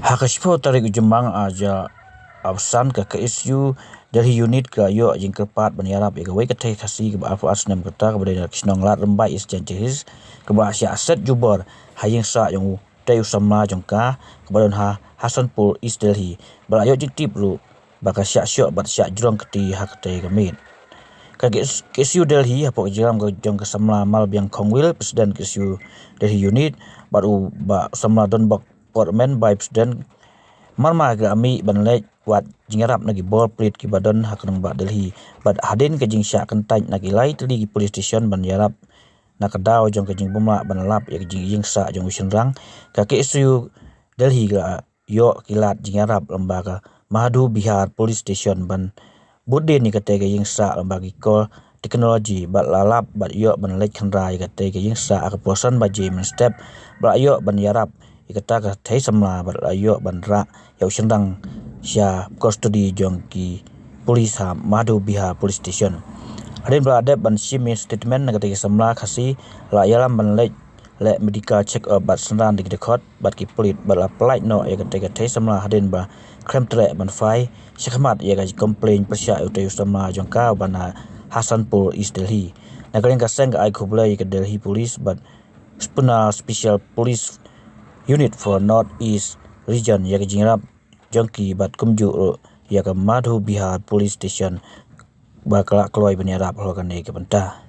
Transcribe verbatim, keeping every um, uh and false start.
Ha ka shiphew tarik u Jymmang ar hajar arphew san, ka KSU Delhi Unit ka la ïoh jingkyrpad ban ïarap ïa kawei ka thei Khasi kaba arphew ar snem ka rta, kaba dei na ka shnong Lad Rymbai, East Jaintia Hills, kaba la shah set jubor ha ïing sah jong utei u samla jong ka, kaba don ha Hasanpur East Delhi, ba la ïoh jingtip ruh ba ka shah shoh bad shah jrong kti ha katei ka miet. Ka KSU Delhi, hapoh ka jingïalam ka jong ka samla Malbiang Khongwil, President KSU Delhi Unit, bad u Bah Samla Donbok Kormen, Vice President, mar mar ki la mih ban leit wad jingïarap na ki bor pulit kiba don ha ka nongbah Delhi. Bad hadien ka jingshah kyntait na ki lai tylli ki police station ban ïarap na ka daw jong ka jingbymlah ban lap ïa ka jingïing sah jong u shynrang, ka KSU Delhi ka la ïoh ki lad jingïarap lyngba ka Madhu Vihar Police Station ban bud dien ïa katei ka ïing sah lyngba ki kor technology, bad la lap bad ïoh ban leit khynra ïa katei ka ïing sah ha ka por san baje mynstep. Bad la ïoh ban ïarap ïa kata ka thei samla bad la ïoh ban rah ïa u shynrang sha custody jong ki police ha Madhu Vihar Police Station. Hadien ba la dep ban shim ïa statement na katei ka samla Khasi, la ïalam ban leit leh medical check up bad synran da ki dkhot bad ki pulit, bad la pyllait noh ïa katei ka thei samla hadien ba khlem treh ban phai shakhmat ïa ka complaint pyrshah ïa utei u samla jong ka uba na Hasanpur East Delhi. Na ka liang ka seng ka ai khublei ïa ka Delhi Police bad Pune Special Police Unit for North East Region ïa ka jingïarap jong ki bad kumjuh ruh ïa ka Madhu Vihar Police Station ba ka la kloi ban ïarap halor kane ka bynta.